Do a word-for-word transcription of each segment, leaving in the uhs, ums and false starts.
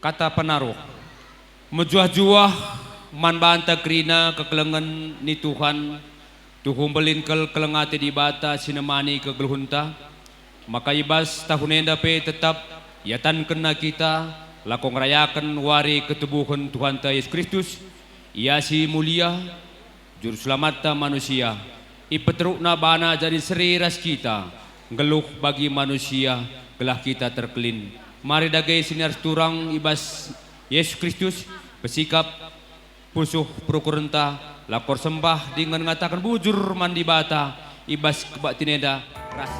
Kata penaruh. Mejuah-juah man banta kerina kekelengen ni Tuhan, tuhu mbelin kal keleng ate Dibata si nemani kegeluhenta, maka i bas tahun enda pe tetap iatankenna kita lako ngerayaken wari ketubuhen Tuhanta Yesus Kristus. Ia si mulia, Juru Selamatta manusia, ipeterukNa baNa jadi seri ras kita, nggeluh bagi manusia, gelah kita terkelin. Mari dage siniar turang i bas Yesus Kristus, pesikap pusuh perukurenta, lako ersembah dingen ngataken bujur man Dibata i bas kebaktin enda ras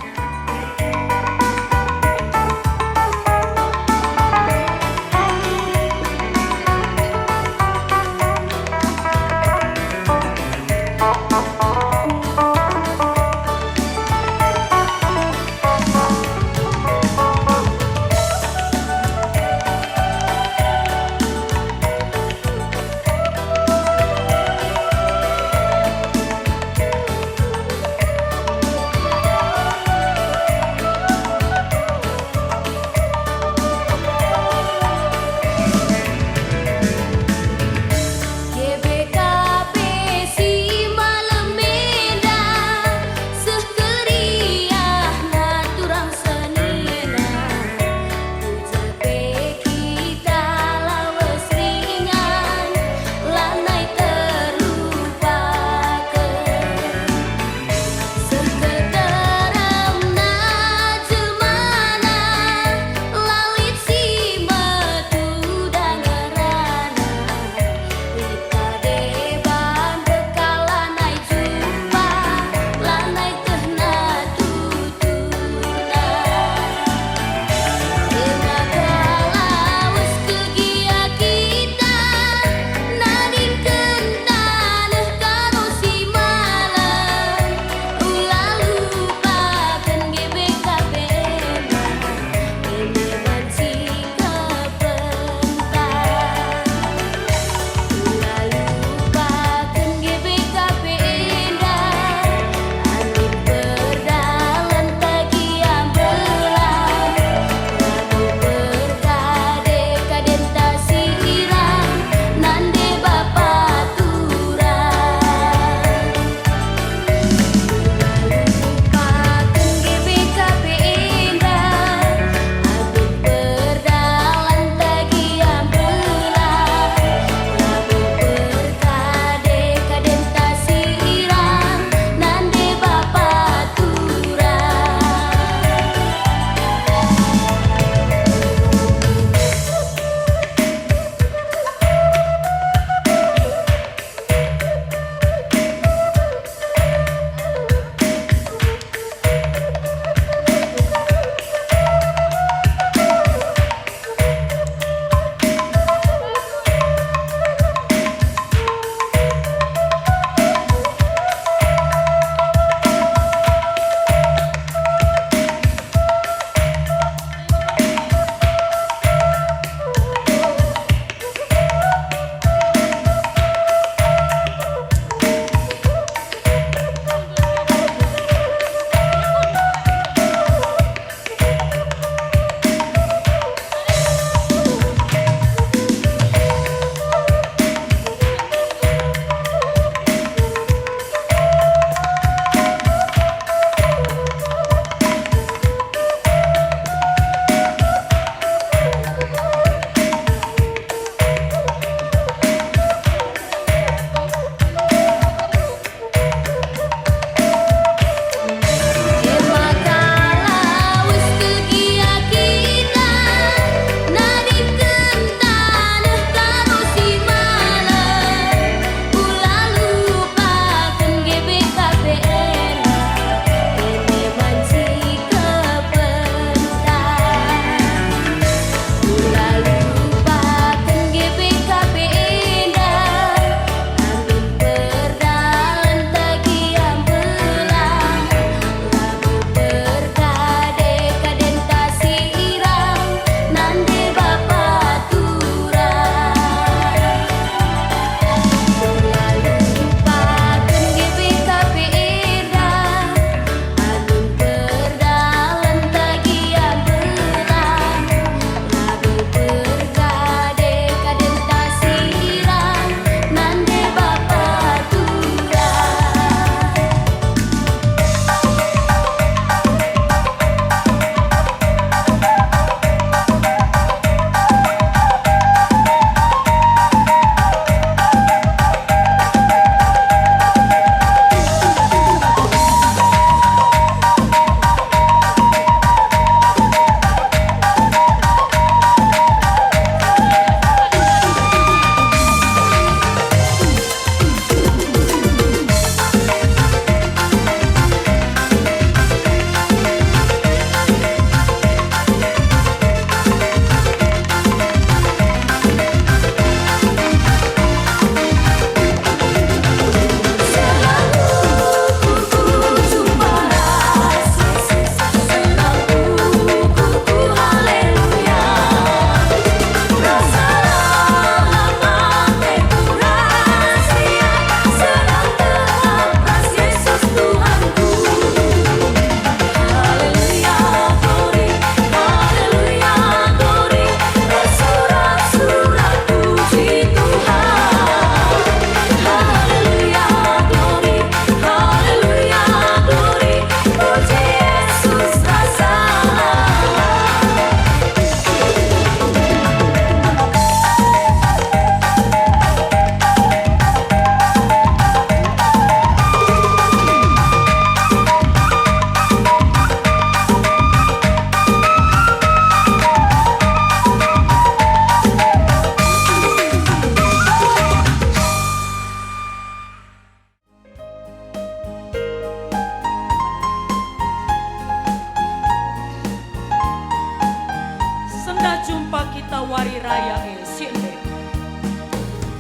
Jumpa kita wari raya e si ende.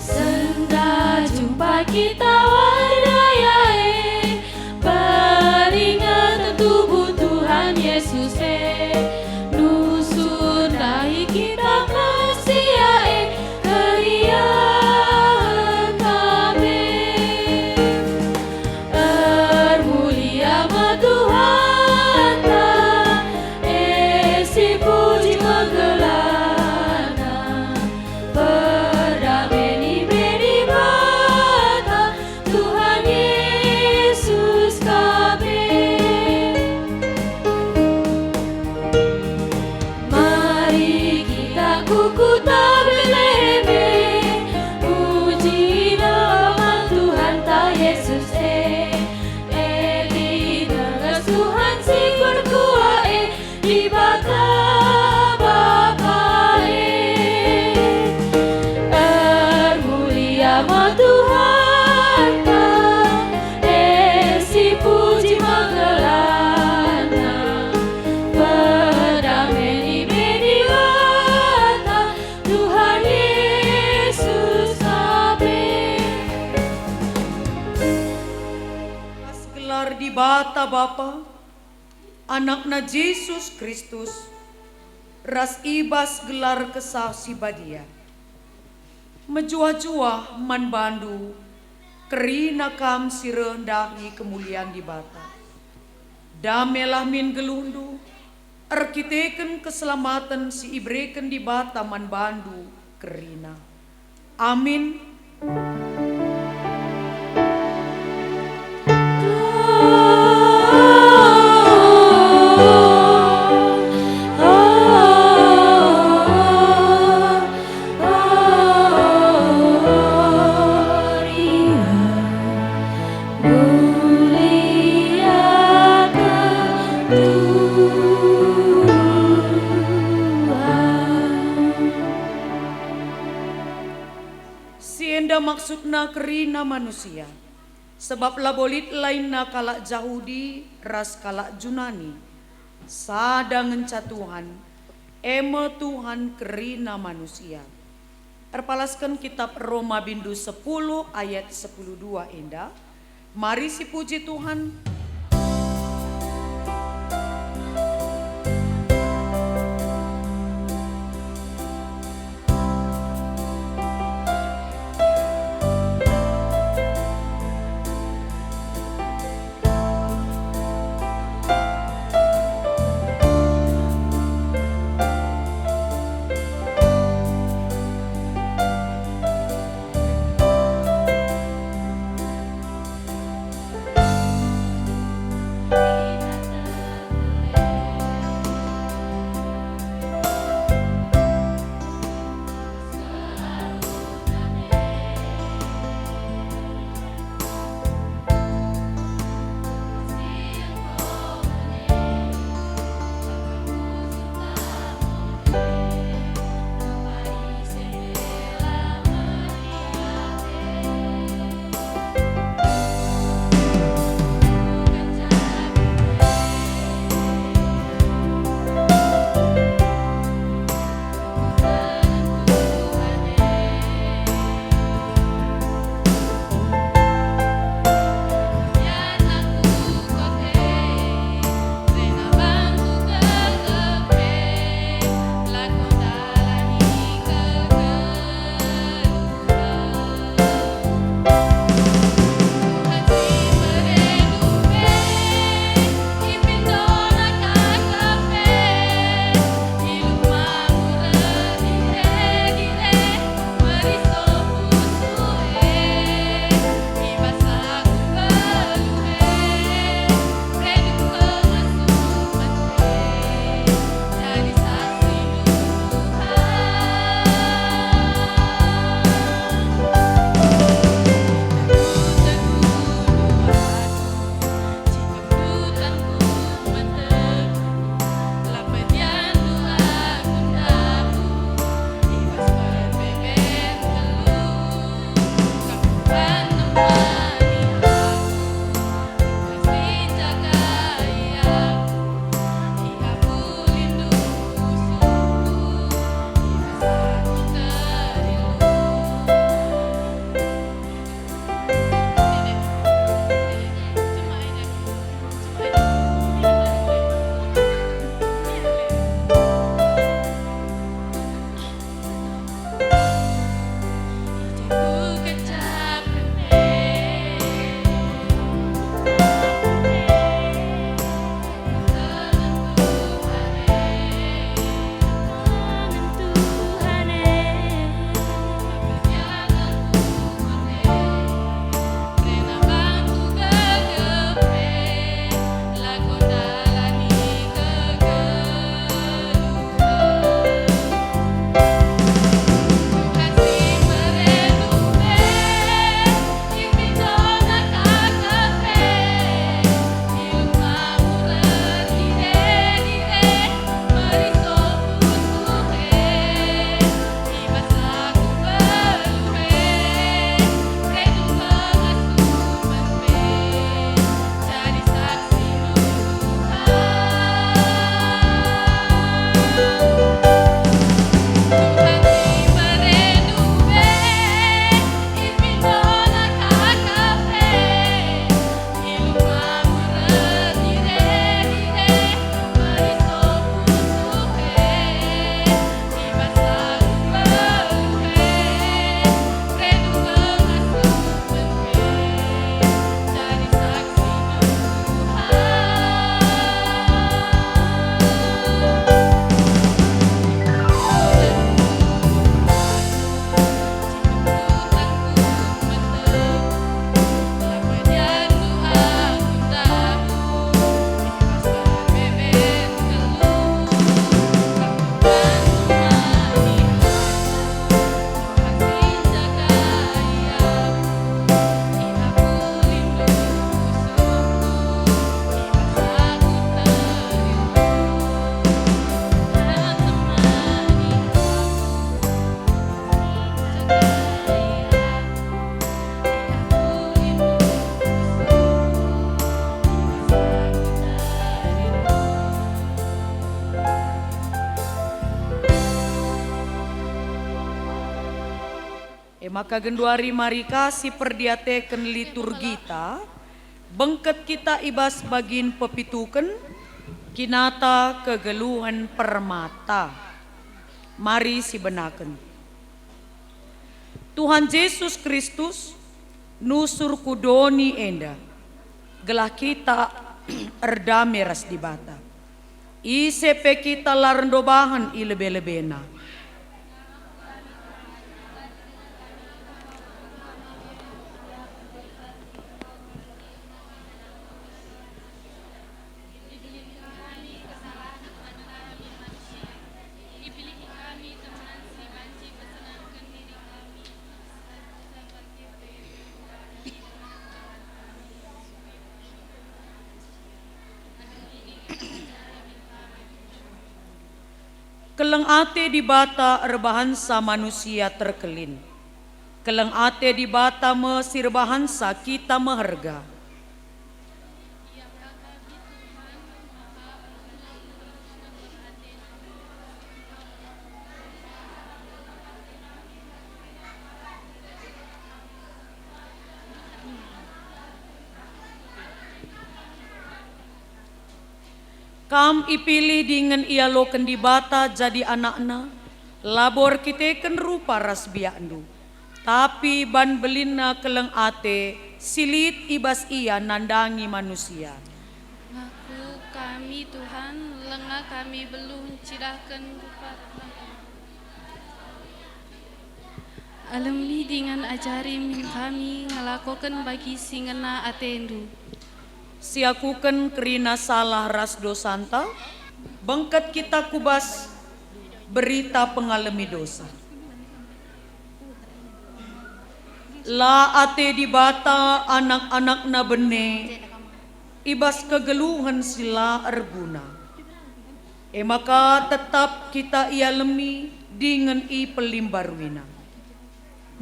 Senda jumpa kita wari raya e, peringeten tubuh Tuhan Yesus e, nusur ndai kita Mesia e, keriahen kami. Ermulia me Tuhanta, e si puji me gelarNa. Perdamai nibe Dibata, Tuhan Yesus kami. Mari kita ku kuta Betlehem e, puji nama Tuhanta Yesus e. E, tineges Tuhan si perkuah e, Dibata Bapa e. Ermulia me Tuhanta, e si puji me gelarNa. Perdamai nibe Dibata, Tuhan Yesus kami. Pas gelar Dibata Bapa, AnakNa Jesus Kristus, ras i bas gelar Kesah Si Badia. Mejuah-juah man bandu, kerina kam si reh ndahi kemulian Dibata. Damelah min geluhndu, erkiteken keselamaten si ibereken Dibata man bandu kerina. Amin. Muliaken Tuhan. Si enda maksudna kerina manusia, sebab labo lit lainna kalak Jahudi ras kalak Junani, sada ngenca Tuhan, e me Tuhan kerina manusia. Erpalasken kitap Roma bindu sepuluh ayat sepuluh dua enda, mari sipuji Tuhan. E maka genduari mari ka siperdiateken liturgita, bengket kita i bas bagin pepituken, kinata kegeluhen permata. Mari sibenaken. Tuhan Jesus Kristus nusur ku doni enda, gelah kita erdame ras Dibata. Ise pe kita la erndobahen i lebe-lebeNa. Keleng ate Dibata erbahansa manusia terkelin. Keleng ate Dibata me si erbahansa kita meherga. Kam ipilih dingen ialoken Dibata jadi anakNa, labo erkiteken rupa ras biakndu, tapi ban belinna keleng ate si lit i bas Ia nandangi manusia. Ngaku kami, Tuhan, langa kami beluh ncidahken rupa-rupa. Alemi dingen ajari min kami ngelakoken bagi si ngena atendu. Siakuken kerina salah ras dosanta, bengket kita ku bas berita pengalemi dosa. La ate Dibata anak-anakNa bene i bas kegeluhen si la erguna. E maka tetap kita ialemi dingen ipelimbaruiNa.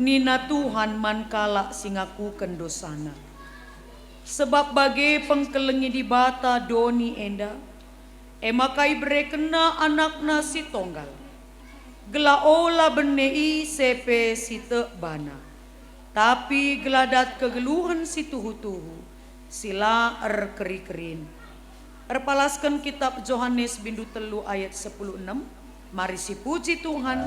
Nina Tuhan man kalak si ngakuken dosana, "Sebab bage pengkelengi Dibata doni enda, e maka iberekenNa AnakNa si Tonggal, gelah ola bene ise pe si tek baNa, tapi gelah dat kegeluhen si tuhu-tuhu, si la erkeri-kerin." Erpalasken Kitap Johanes bindu telu ayat sepuluh enem. Mari sipuji Tuhan.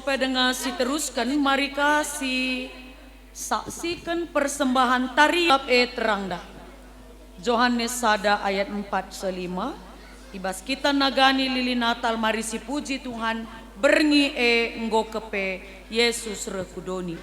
Pe denga si terusken, mari ka si saksiken persembahen tariap e terangna. Johanes sada ayat empat seh lima, i bas kita nagani lili Natal mari sipuji Tuhan, berngi e enggo kepe, Yesus reh ku doni.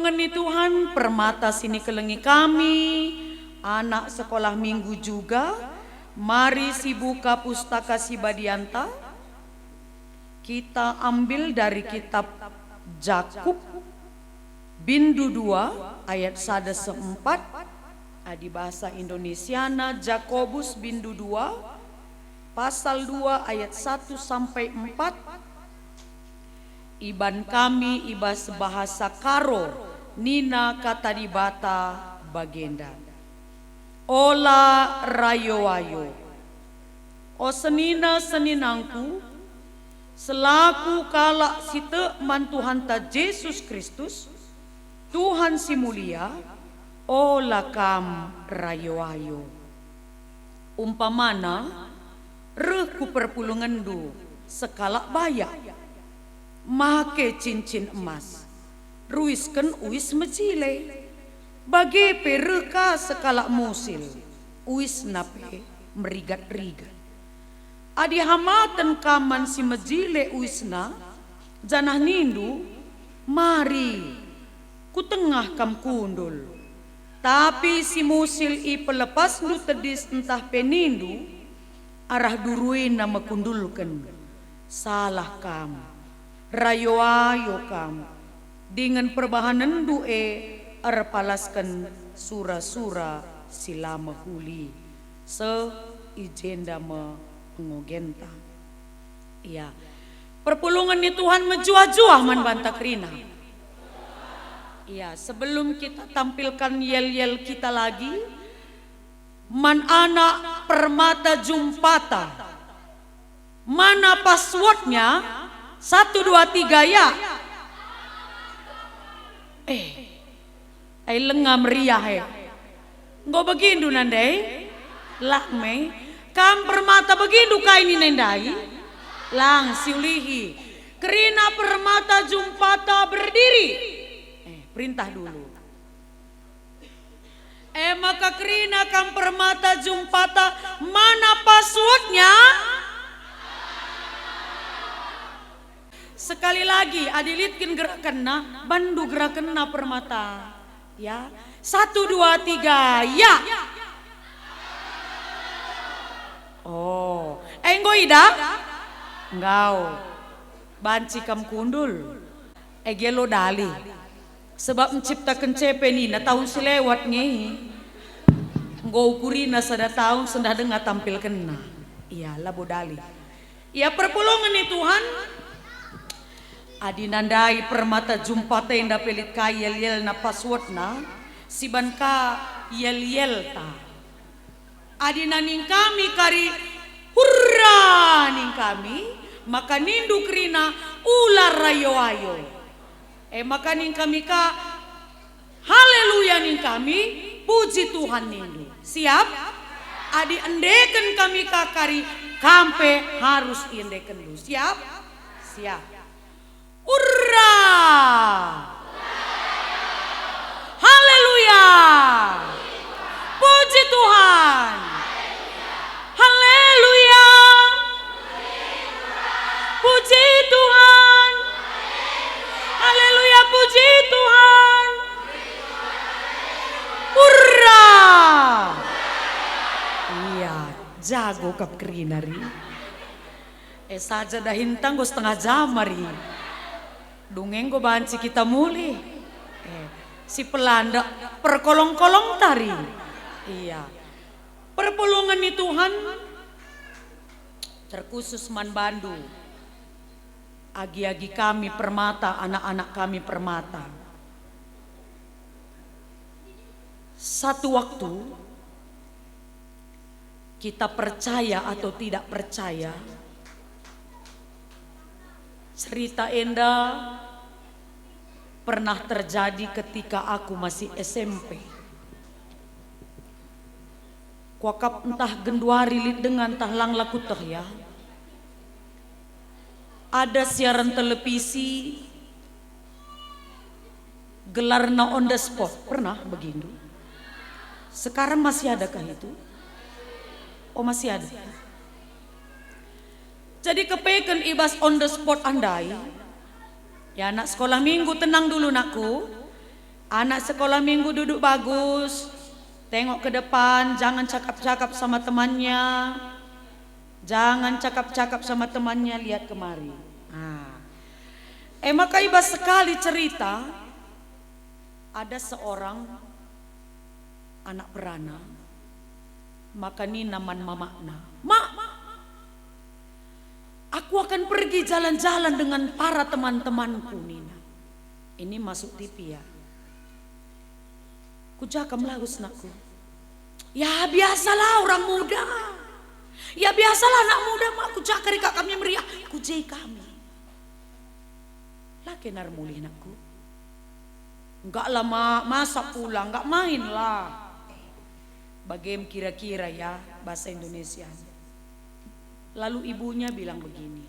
Ni Tuhan, permata si nikelengi kami, anak sekolah minggu juga, mari sibuka pustaka si badianta. Kita ambil dari kitab Jakub, bindu dua ayat sada seh empat, adi bahasa Indonesiana Jakobus bindu dua, pasal dua ayat satu sampai empat. Iban kami i bas bahasa Karo, nina Kata Dibata bagenda, "Ola rayo-ayo." O senina-seninangku, selaku kalak si tek man Tuhanta Jesus Kristus, Tuhan si mulia, ola kam rayo-ayo. Umpamana, reh ku perpulungenndu sekalak bayak, make cincin emas, ruisken uis mejile. Bage pe reh ka sekalak musil, uisna pe merigat-rigat. Adi hamaten kam man si mejile uisna, janah nindu, "Mari, ku tengah kam kundul." Tapi si musil ipelepasndu tedis ntah pe nindu, "Arah duruina me kundulken." Salah kam, rayo-ayo kam, dingen perbahanenndu e erpalasken sura-sura si la mehuli. Seh i jenda me pengogenta. Iya. Perpulungen ni Tuhan mejuah-juah man banta kerina. Iya, sebelum kita tampilkan yel-yel kita lagi, man anak permata jumpata. Mana passwordnya? Satu, dua, tiga, ya. Eh, ai lenga meriah, eh. Enggo begindu nandai? Lang me. Kam permata begindu kai nina ndai? Lang siulihi. Kerina permata jumpata berdiri. Eh, perintah dulu. E maka kerina kam permata jumpata, mana passwordnya? Sekali lagi, adi lit kin gerakenna, bandu gerakenna permata. Ya, satu, dua, tiga, ya. Oh, eh, enggo idah? Enggau. Banci kam kundul. Eh, gelo dali. Sebab nciptaken cepe nina tahun si lewat nge. Enggo ukurina sada tahun sendah denga tampilkenna. Ia labo dali. Ia perpulungen ni Tuhan. Adi nandai permata jumpata enda pe lit kai yel-yelna passwordna, siban ka yel-yelta. Adi naning kami kari, "Hurra!" ning kami, maka nindu kerina, "Ula rayo-ayo." E maka ning kami ka, "Haleluya!" ning kami, "Puji Tuhan!" nindu. Siap? Adi endeken kami ka kari, kam pe harus iendekenndu. Siap? Siap. Hurra! Haleluya! Puji Tuhan! Haleluya! Puji Tuhan! Haleluya, puji Tuhan! Hurra! Iya, jago kap kerina ri. Eh, saja dahinta enggo setengah jam ari. Dunge enggo banci kita mulih. Eh, si pelanda perkolong-kolong tari. Iya. Perpulungen ni Tuhan terkhusus man bandu. Agi-agi kami permata, anak-anak kami permata. Satu waktu, kita percaya atau tidak percaya, cerita enda pernah terjadi ketika aku masih S M P. Kuakap ntah genduari lit denga ntah lang la kueteh ya. Ada siaran televisi gelarna On the Spot. Pernah begindu? Sekarang masih adakah itu? Oh, masih ada. Jadi kepeken i bas On the Spot andai. Ya, anak sekolah minggu, tenang dulu, nakku. Anak sekolah minggu duduk bagus, tengok ke depan, jangan cakap-cakap sama temannya, jangan cakap-cakap sama temannya, lihat kemari. Ah. E maka i bas sekali cerita, ada seorang anak perana, maka nina man mamakna, "Mak, aku akan pergi jalan-jalan dengan para teman-temanku," nina. Ini masuk T V ya. "Ku ja kam lawes, nakku?" "Ya, biasalah orang muda. Ya, biasalah anak muda, Mak, ku ja kari kami meriah, ku je kami." "La ke nar mulih, nakku?" "Enggak lah, Mak, masa pulang, enggak main lah." Bagem kira-kira ya bahasa Indonesia. Lalu ibunya bilang begini,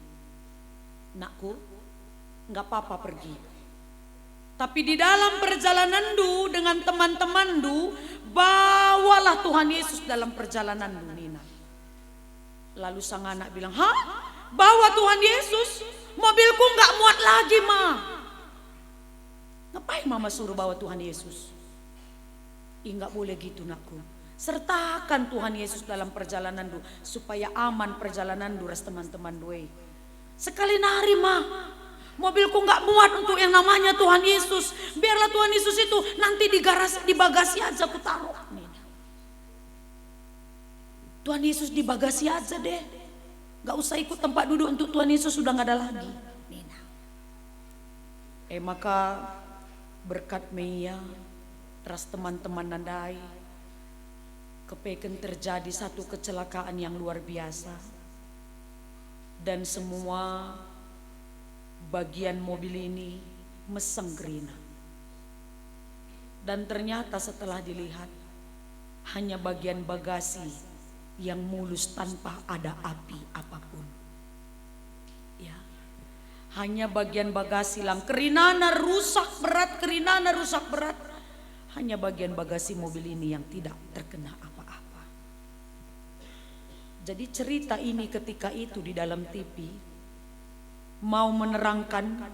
"Nakku, enggak apa-apa pergi. Tapi di dalam perjalananndu dengan teman-temanndu, bawalah Tuhan Yesus dalam perjalananndu," nina. Lalu sang anak bilang, "Hah? Bawa Tuhan Yesus? Mobilku enggak muat lagi, Ma." "Ngapain Mama suruh bawa Tuhan Yesus?" "Ih, enggak boleh gitu, nakku. Sertakan Tuhan Yesus dalam perjalananndu, supaya aman perjalananndu ras teman-temanndu e." "Sekali nari, Ma. Mobilku enggak muat untuk yang namanya Tuhan Yesus. Biarlah Tuhan Yesus itu nanti di garasi, di bagasi aja kutaruh," nina. "Tuhan Yesus di bagasi aja deh. Enggak usah ikut tempat duduk untuk Tuhan Yesus, sudah enggak ada lagi," nina. E maka berkat me ia ras teman-temanna ndai, kepeken terjadi satu kecelakaan yang luar biasa, dan semua bagian mobil ini meseng kerina. Dan ternyata setelah dilihat, hanya bagian bagasi yang mulus tanpa ada api apapun. Ya. Hanya bagian bagasi lang kerinana rusak berat, kerinana rusak berat. Hanya bagian bagasi mobil ini yang tidak terkena apa-apa. Jadi cerita ini ketika itu di dalam T V mau menerangkan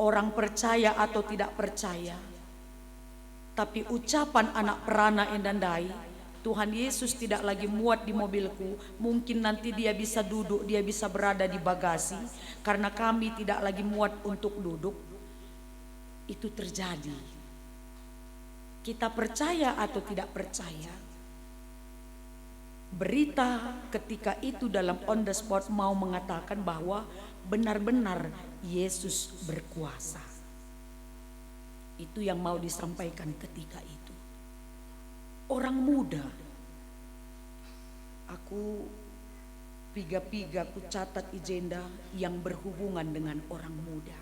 orang percaya atau tidak percaya, tapi ucapan anak perana enda ndai, "Tuhan Yesus tidak lagi muat di mobilku, mungkin nanti Dia bisa duduk, Dia bisa berada di bagasi, karena kami tidak lagi muat untuk duduk," itu terjadi. Kita percaya atau tidak percaya, berita ketika itu dalam On the Spot mau mengatakan bahwa benar-benar Yesus berkuasa. Itu yang mau disampaikan ketika itu. Orang muda, aku piga-piga kucatat i jenda yang berhubungan dengan orang muda.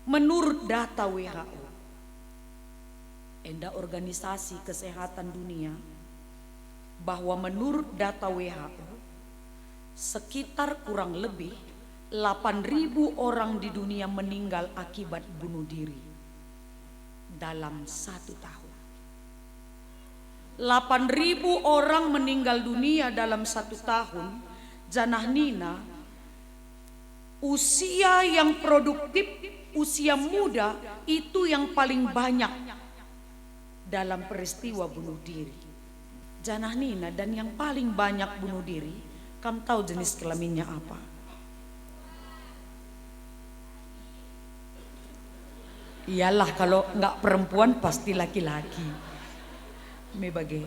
Menurut data W H O, enda Organisasi Kesehatan Dunia, bahwa menurut data W H O, sekitar kurang lebih delapan ribu orang di dunia meninggal akibat bunuh diri dalam satu tahun. Delapan ribu orang meninggal dunia dalam satu tahun, janah nina, usia yang produktif, usia muda itu yang paling banyak dalam peristiwa bunuh diri. Janah nina, dan yang paling banyak bunuh diri, kam tahu jenis kelaminnya apa? Iyalah, kalau nggak perempuan, pasti laki-laki. Me bage.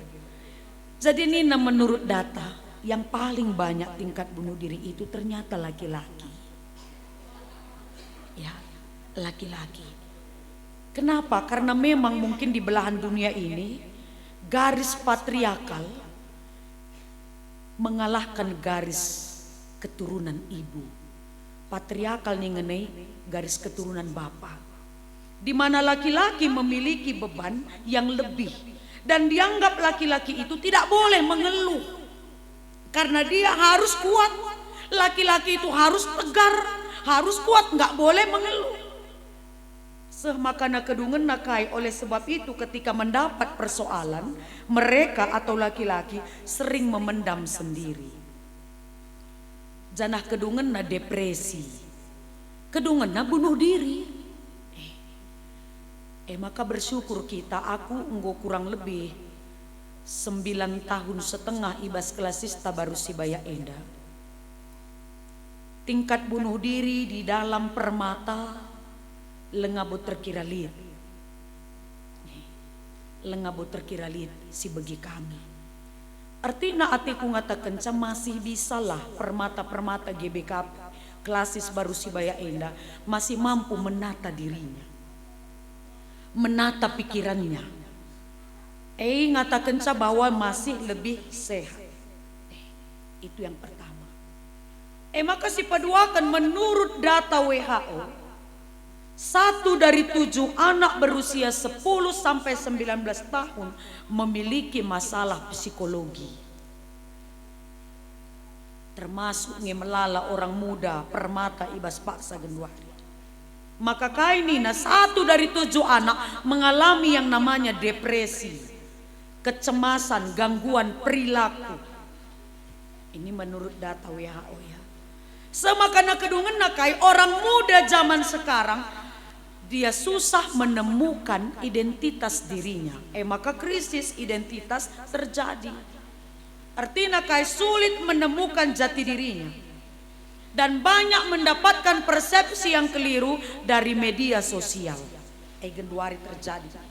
Jadi nina, menurut data, yang paling banyak tingkat bunuh diri itu ternyata laki-laki. Ya, laki-laki. Kenapa? Karena memang mungkin di belahan dunia ini garis patriarkal mengalahkan garis keturunan ibu. Patriarkal nih ngenai garis keturunan bapa, di mana laki-laki memiliki beban yang lebih, dan dianggap laki-laki itu tidak boleh mengeluh, karena dia harus kuat. Laki-laki itu harus tegar, harus kuat, nggak boleh mengeluh. Seh makana kedungenna kai, oleh sebab itu ketika mendapat persoalan, mereka atau laki-laki sering memendam sendiri. Janah kedungenna depresi. Kedungenna bunuh diri. Eh, E maka bersyukur kita, aku enggo kurang lebih sembilan tahun setengah i bas klasista baru sibaya enda. Tingkat bunuh diri di dalam permata langa bo terkira lit. Langa bo terkira lit si begi kami. Ertina ateku ngatakenca masih bisalah permata-permata G B K P klasis baru sibaya enda masih mampu menata dirinya, menata pikirannya. E ngatakenca bahwa masih lebih sehat. E, itu yang pertama. E maka sipaduaken, menurut data W H O, satu dari tujuh anak berusia sepuluh sampai sembilan belas tahun memiliki masalah psikologi. Termasuk nge melala orang muda permata i bas paksa genduari. Maka kai nina, satu dari tujuh anak mengalami yang namanya depresi, kecemasan, gangguan perilaku. Ini menurut data W H O, ya. Semakana kedungenna kai, orang muda zaman sekarang, dia susah menemukan identitas dirinya. E maka krisis identitas terjadi. Ertina kai, sulit menemukan jati dirinya. Dan banyak mendapatkan persepsi yang keliru dari media sosial. E genduari terjadi.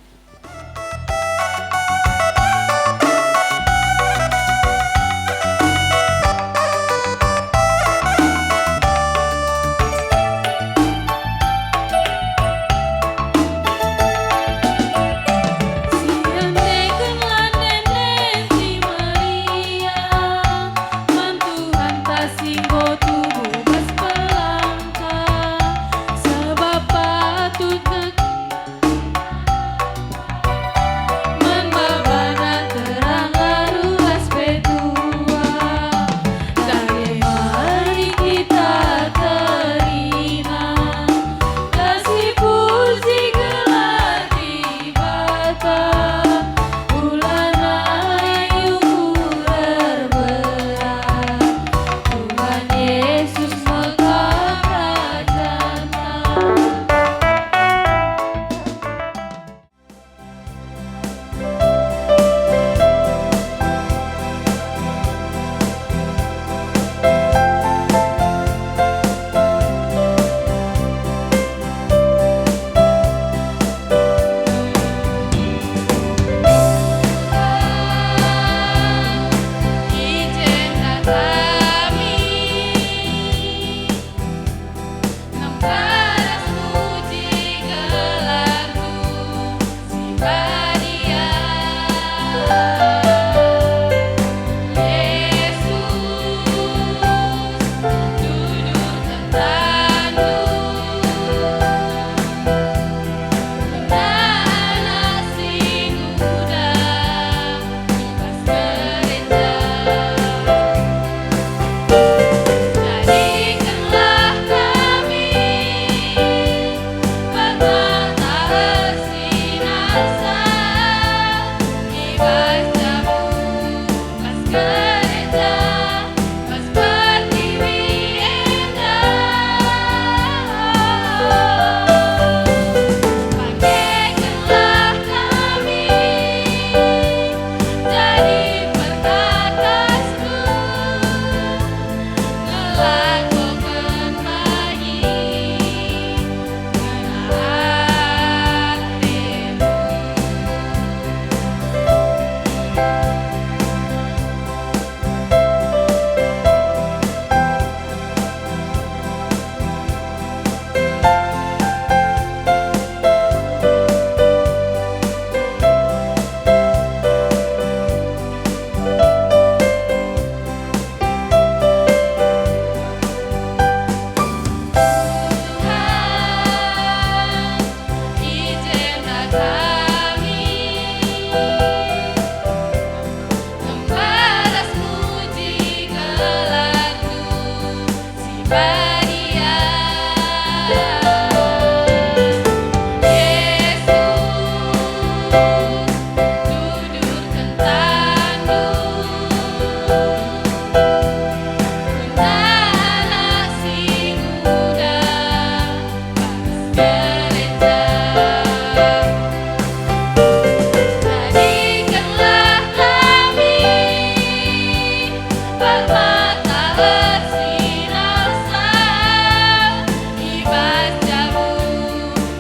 Permata ersinar seh i bas jabu,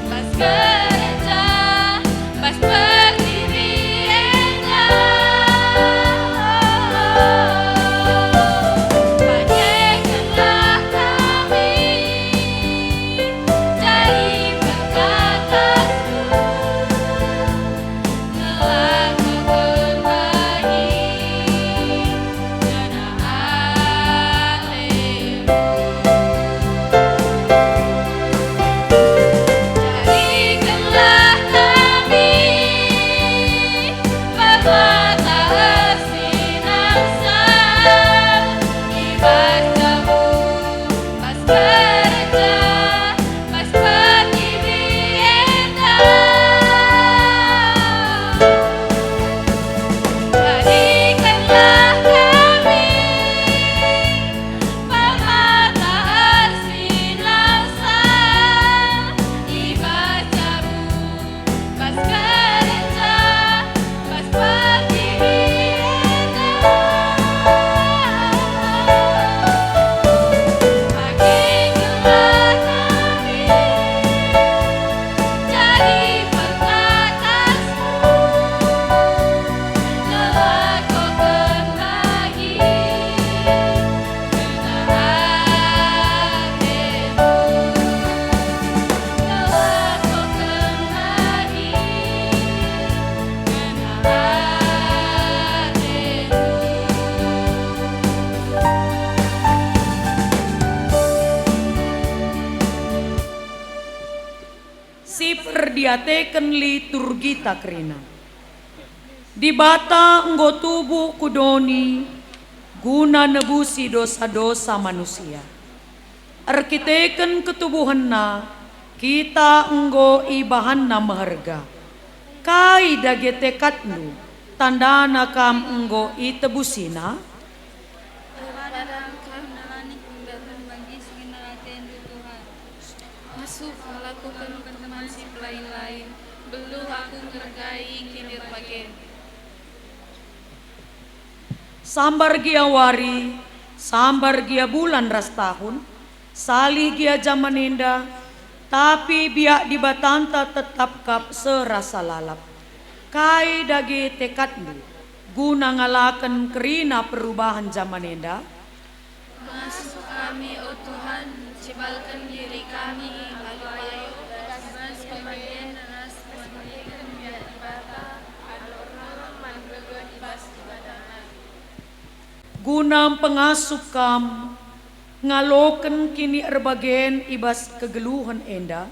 bas gereja, bas pertiwi enda. Pakekenlah kami, jadi perkatasmu. Ngelakoken bagi ngena ateNdu. Jadikenlah kami permata ersinar seh i bas jabu, bas gereja, bas pertiwi enda. Jadikenlah kami permata ersinar seh i bas jabu, bas gereja, bas pertiwi enda. Pakekenlah kami jadi perkatasmu, ngelakoken bagi ngena ateNdu, ngelakoken bagi ngena ateNdu. Si perdiateken liturgita kerina. Dibata enggo tubuh ku doni guna nebusi dosa-dosa manusia. Erkiteken ketubuhenNa, kita enggo ibahanNa meherga. Kai dage tekadndu, tandana Kam enggo itebusina? Erpada Kam nalani kegeluhen bagi si ngena ateNdu, Tuhan. Ngasup ngelakoken teman si pelain-lain, beluh aku ngergai kinirbagen. Sambar gia wari, sambar gia bulan ras tahun, salih gia jaman enda, tapi biak Dibatanta tetap kap seh rasa lalap. Kai dage tekadndu guna ngalaken kerina perubahan jaman enda? Ngasup kami, o Tuhan, cebalken diri kami alu payo i bas kemadian ras ngeliken biak Dibata alu ernuren man geluh i bas Dibata nari. Guna mpengasup kam ngaloken kinierbagen i bas kegeluhen enda,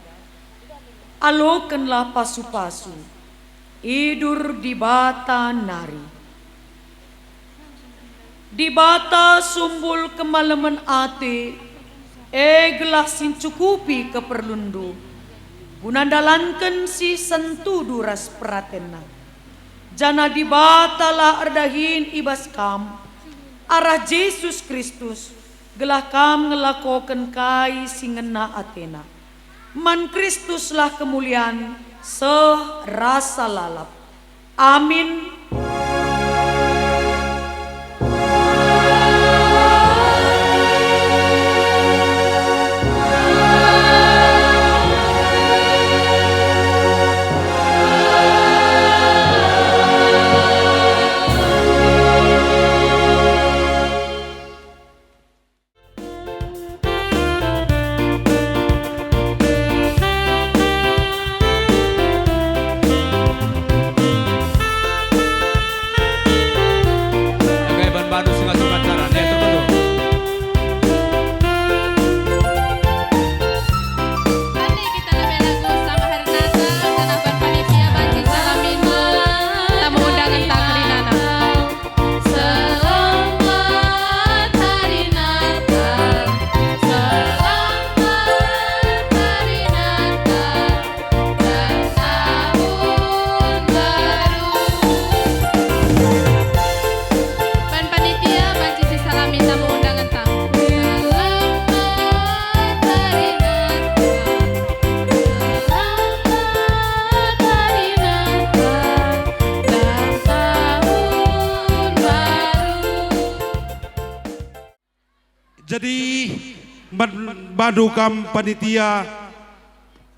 alokenlah pasu-pasu, idur Dibata nari. Dibata sumbul kemalemen ate, e gelah si ncukupi keperlunndu, guna ndalanken si sentudu ras peratenNa. Janah Dibatalah erdahin i bas kam, arah Jesus Kristus, gelah kam ngelakoken kai si ngena ateNa. Man Kristuslah kemulian seh rasa lalap. Amin. Jadi, man bandu kam panitia,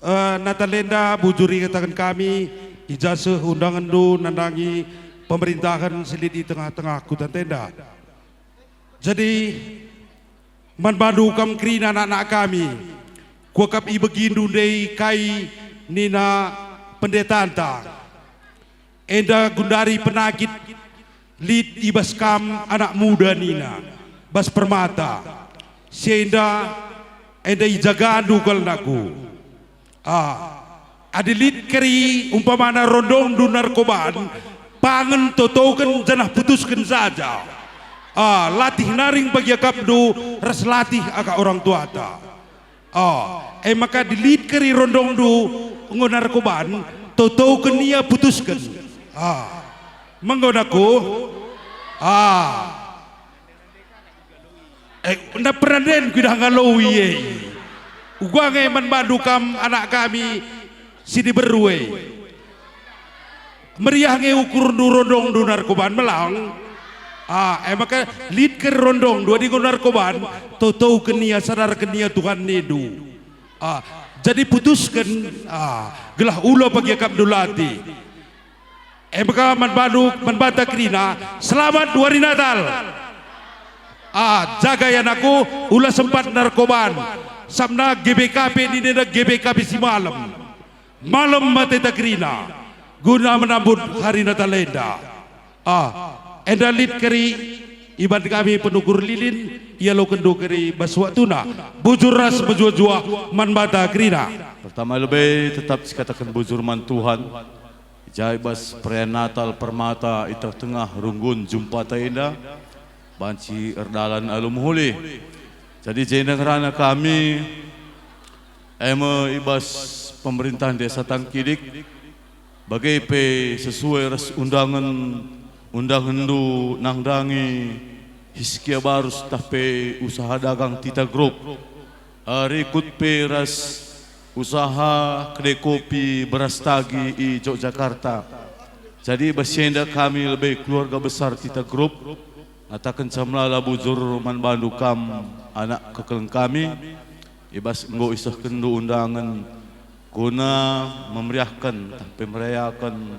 eh, Natal enda, bujur ikataken kami, i ja seh undangenndu nandangi pemerintahen si lit i tengah-tengah kuta enda. Jadi, man bandu kam kerina anak-anak kami, kuakap ibegindu ndai kai nina pendetanta. Enda gundari penakit lit i bas kam anak muda nina, bas permata. Si enda, enda ijagandu kal anakku. Ah, adi lit keri umpamana rondongndu narkoban, pangen totoken janah putusken saja. Ah, latih naring bagi akapndu ras latih aka orang tuata. Ah, e maka adi lit keri rondongndu enggo narkoban, totoken ia putusken. Ah, menggo anakku. Ah. Eh, enda pernanden kuidah ngalowi e. Uga nge man bandu kam anak kami si diberu e. Meriah nge ukurndu rondongndu narkoban melang. Ah, e maka lit keri rondongndu adi enggo narkoban, totoken ia, sadarken ia Tuhan nindu. Ah, jadi putusken, ah, gelah ula bagi akapndu latih. E maka man bandu, man banta kerina, selamat wari Natal. Ah, jaga ya anakku, ula sempat narkoban. Sabna G B K P nina enda G B K P si malem. Malem mateta kerina, guna menambut hari Natal enda. Ah, enda lit keri iban kami penukur lilin, ialokenndu keri bas waktuna. Bujur ras mejuah-juah man banta kerina. Pertama lebe tetap sikataken bujur man Tuhan. I ja i bas perayaan Natal permata i tengah-tengah runggun jumpata enda, banci erdalan alu mehuli. Jadi jenda ngerana kami, e me i bas pemerintahen Desa Tangkidik, bage pe sesuai ras undangen, undangenndu nandangi Hiskia Barus tah pe usaha dagang Tita Group. Eh, rikut pe ras usaha kedai kopi Beras Tagi i Yogyakarta. Jadi, bas si enda kami lebe keluarga besar Tita Group ngatakenca melala bujur man bandu kam anak kekelengen kami, i bas enggo isehkenndu undangen guna memeriahken tah pe merayaken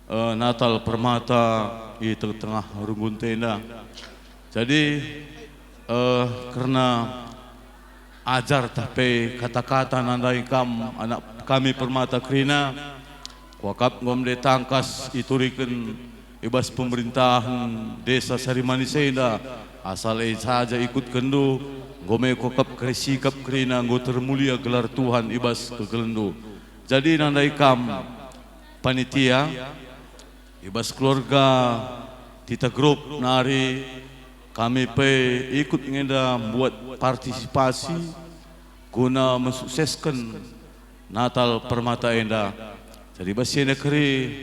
eh, Natal permata i tengah-tengah runggunta enda. Jadi, eh, kerna ajar tah pe kata-kata nandangi kam anak kami permata kerina, kuakap enggo me tangkas ituriken i bas pemerintahen Desa Sarimanis enda, asal e saja ikutkenndu, enggo me kuakap keri sikap kerina enggo termulia gelar Tuhan i bas kekelenndu. Jadi nandangi kam, panitia, i bas keluarga Tita Group nari kami pe ikut nge enda mbuat partisipasi guna mensuksesken Natal permata enda. Jadi bas si enda keri,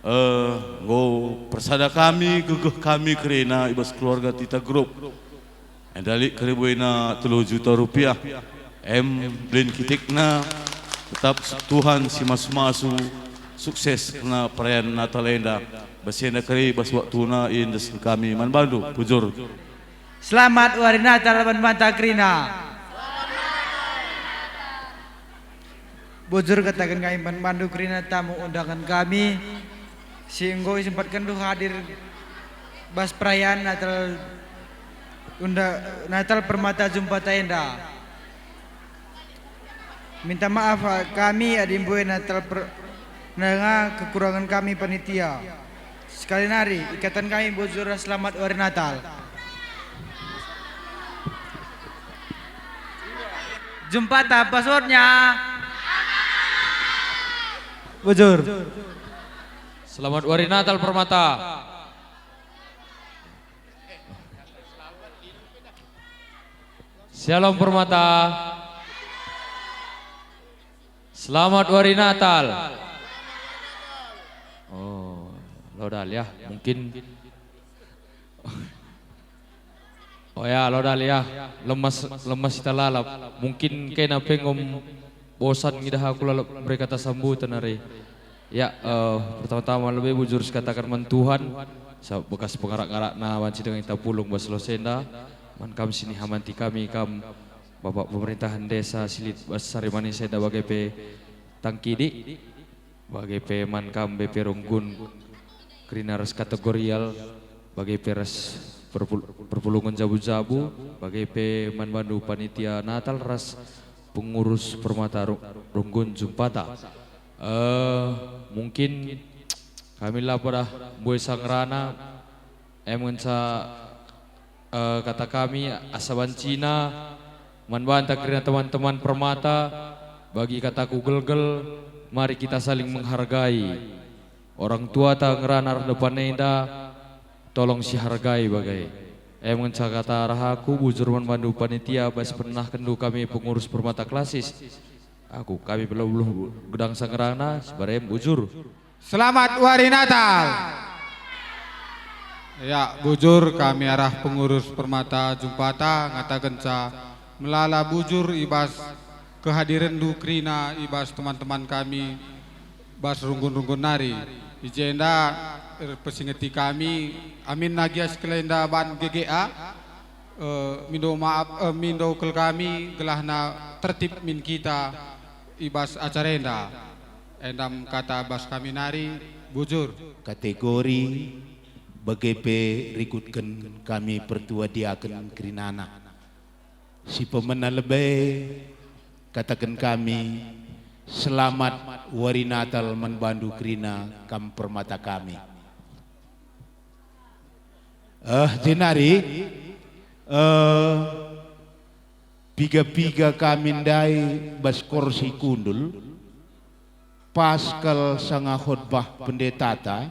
eh, enggo persada kami, gegeh kami kerina i bas keluarga Tita Group. Enda lit keri buena telu juta rupiah. Em, belin kitikna, tetap Tuhan si masu-masu, sukses kerna perayaan Natal enda. Bas si enda keri bas waktuna iendesken kami man bandu. Bujur. Selamat Wari Natal man banta kerina. Bujur kataken kami man bandu kerina tamu undangen kami, si enggo isempatkenndu hadir bas perayaan Natal, unda-, Natal permata jumpata enda. Minta maaf kami adi mbue Natal per-, nanga kekurangen kami panitia. Sekali nari, ikataken kami bujur ras selamat Wari Natal. Jumpata passwordnya. Bujur. Selamat Wari Natal, Permata. Shalom, Permata. Selamat Wari Natal. Oh, lo dal ya, mungkin. Oh ya, lo dal ya, lemes, lemes kita lalap. Mungkin kena pe enggo bosan ngidah aku lalap mereka ta sambutan ari. Ya, eh, pertama-tama lebe bujur sikataken man Tuhan, sa-, bekas pengarak-ngarakna banci denga kita pulung bas lose enda. Man kam si nihamanti kami, kam Bapak Pemerintahan Desa si lit bas Sarimanis enda, bage pe Tangkidi, bage pe man kam B P Runggun kerina ras kategorial, bage pe ras perpul-, perpulungen jabu-jabu, bage pe man bandu panitia Natal ras pengurus Permata Ru-, Runggun Jumpata. Eh, mungkin kami la pedah mbue sangerana, em ngenca, eh, kata kami asa bancina man banta kerina teman-teman Permata, bagi kataku gelgel, mari kita saling menghargai. Orang tuata ngerana depan enda, tolong sihargai bage. Em ngenca kata arah aku, bujur man bandu panitia, bas penahkenndu kami pengurus Permata Klasis. Aku, kami beluh-beluh gedang sangerana, si barem bujur. Selamat Wari Natal. Ya, bujur kami arah pengurus Permata Jumpata ngatakenca melala bujur i bas kehadirenndu kerina i bas teman-teman kami bas runggun-runggun nari. I jenda erpesingeti kami, amin nagia sekelenda ban G G A, eh, mindo maaf, eh, mindo kel kami gelahna tertib min kita i bas acara enda. Endam kata bas kami nari, bujur. Kategori bage pe rikutken kami pertua diaken kerinana. Si pemena lebe, kataken kami, selamat Wari Natal man bandu kerina kam Permata kami. Eh, jenari, eh, piga-piga kami ndai bas korsi kundul, pas kal sanga khotbah pendetata,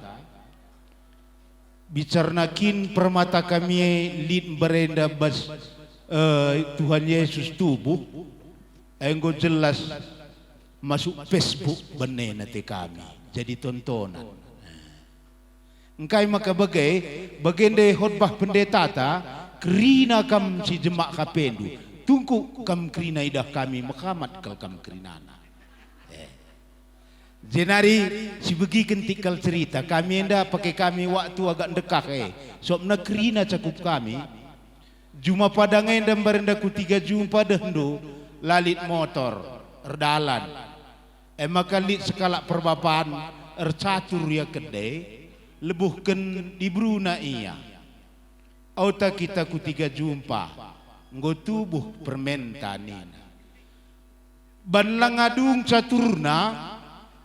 bicarna kin Permata kami e lit mberenda bas, eh, Tuhan Yesus tubuh, enggo jelas masuk Facebook benena te kami, jadi tontonan. Engkai maka bage, bage ndai khotbah pendetata, kerina kam si jemak H P-ndu, tungkuk kam kerina idah kami, mehamat kal kam kerinana. Eh. Jenari sibegiken tik kal cerita, kami enda pake kami waktu agak ndekah e, sobna kerina cakup kami. Juma padang enda mbarenda ku Tiga Jumpa dehndu, la lit motor, erdalan. E maka lit sekalak perbaban, ercatur ia kede, lebuhken diberuna ia. Auta kita ku Tiga Jumpa, enggo tubuh permenta nina. Ban langa dung caturna,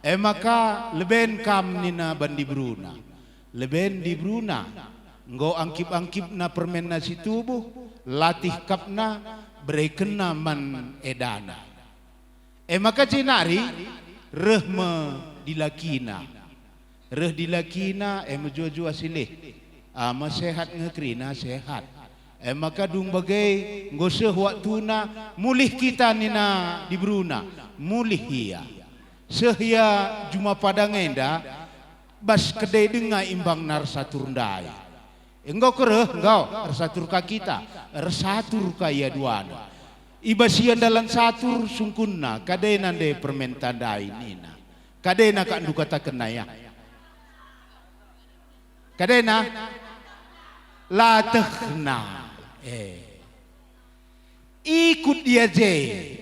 e maka leben kam nina ban diberuna. Leben diberuna, enggo angkip-angkipna permenna si tubuh, latih kapna, berekenna man edana. E maka jenari reh me dilakina. Reh dilakina, e me jua-jua si lih. Ama sehat nge kerina sehat. E maka dung bage enggo seh waktuna, mulih kita nina diberuna, mulih ia. Seh ia juma padang enda, bas kede denga imbangna ersatur ndai. Enggo kereh, enggo ersatur ka kita, ersatur ka ia duana. I bas ia ndalan satur sungkunna, kadena nde permenta ndai nina. Kadena kak ndu katakenna ia. Kadena? La tehna. Eh. Ikut ia je,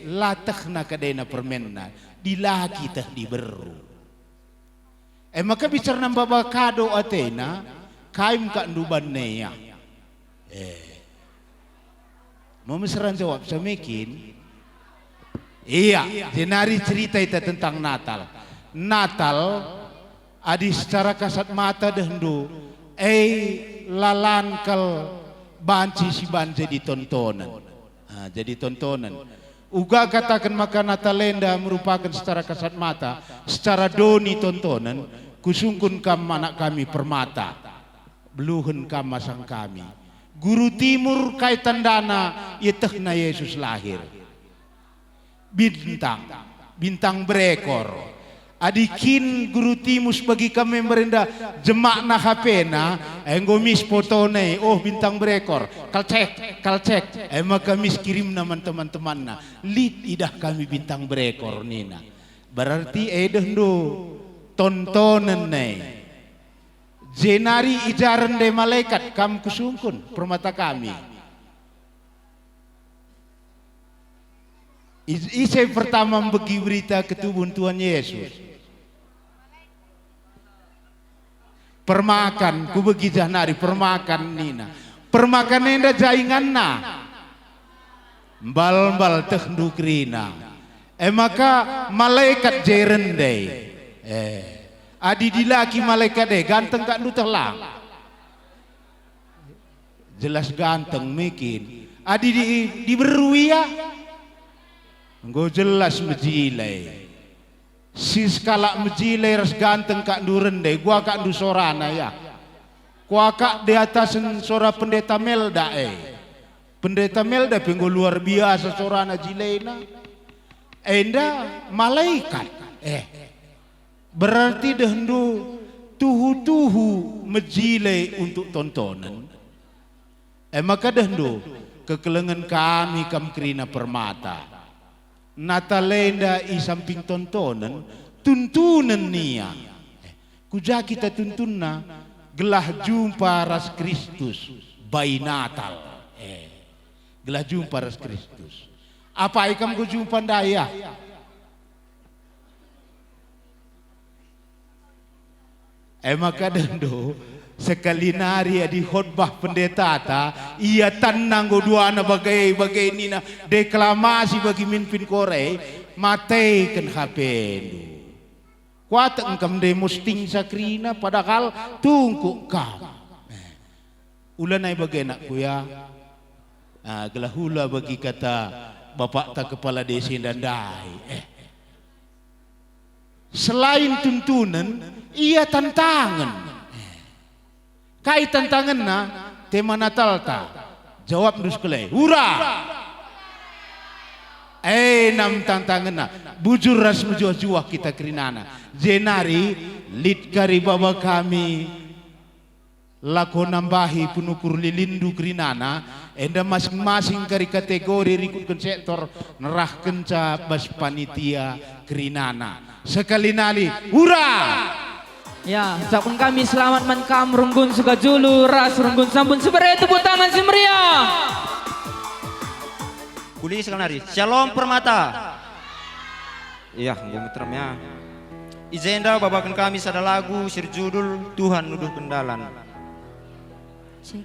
la tehna kadena permenna, dilaki teh diberu. E maka bicarna maba kado atena, kaim kak ndu banne ia. Eh. Memeseran jawab samikin. Iya, jenari cerita ita tentang Natal. Natal, adi secara kasat mata dehndu, e lalan kal banci si ban jadi tontonen. Ah, jadi tontonen. Uga kataken maka Natal enda merupaken secara kasat mata, secara doni tontonen, kusungkun kam anak kami Permata. Beluhen kam asang kami. Guru Timur kai tandana ietehna Yesus lahir? Bintang, bintang berekor. Adi kin Guru Timus bagi kami mbarenda jemakna H P-na, enggo mis fotona, oh, bintang berekor. Kalcek, kalcek. E maka mis kirimna man teman-temanna. Lit idah kami bintang berekor nina. Berarti e dehndu tontonen e. Jenari ijaren nde malekat kam kusungkun Permata kami. Is-, ise pertama mbegi berita ketubuhen Tuhan Yesus? Permakan, kubegi jah nari permakan nina. Permakan enda ja inganna. Mbal-mbal tehndu kerina. E maka malaikat je rende. Eh, adi dilaki malaikat e, ganteng kak ndu teh lang? Jelas ganteng me kin. Adi di, diberu ia, enggo jelas mejile. Si sekalak mejile ras ganteng kak ndu rende, gua kak ndu sorana ia. Kuakap di atasen sora Pendeta Melda e. Pendeta Melda pe enggo luar biasa sorana jilena. Enda malaikat. Eh. Berarti dehndu tuhu-tuhu mejile untuk tontonen. E maka dehndu kekelengen kami kam kerina permata. Natal enda i samping tontonen, tuntunen nia. Eh, kuja kita tuntunna? Gelah jumpa ras Kristus, bai Natal. Eh, gelah jumpa ras Kristus. Apai kam enggo jumpa ndai, ah? E maka dehndu, sekali nari adi khotbah pendetata, ia tanna enggo duana bage-bage nina, deklamasi bagi mimpin kore, mateken hapendu. Kuatek engkam nde musting sakrina, padahal tungkuk kam. Eh. Ula nai bage anakku ya. Ah, gelah ula bagi kata bapakta kepala desa enda ndai. Eh. Selain tuntunen, ia tantangen. Eh. Kai tantangenna? Tema Natalta. Jawabndu sekali. Ura! Eh, nam tantangenna. Bujur ras mejuah-juah kita kerinana. Jenari lit kari baba kami. Lako nambahi penukur lilindu kerinana, enda masing-masing kari kategori rikutken sektor nerahkenca bas panitia kerinana. Sekali nali, ura! Ya, ucapken kami selamat man kam runggun Sukajulu ras runggun Sampun, si bere tepuk tangan si meriah. Kuli sekali nari, Shalom Permata. Iya, enggo meterem ya. I jenda babaken kami sada lagu si erjudul Tuhan Nuduhken Dalan. Cek.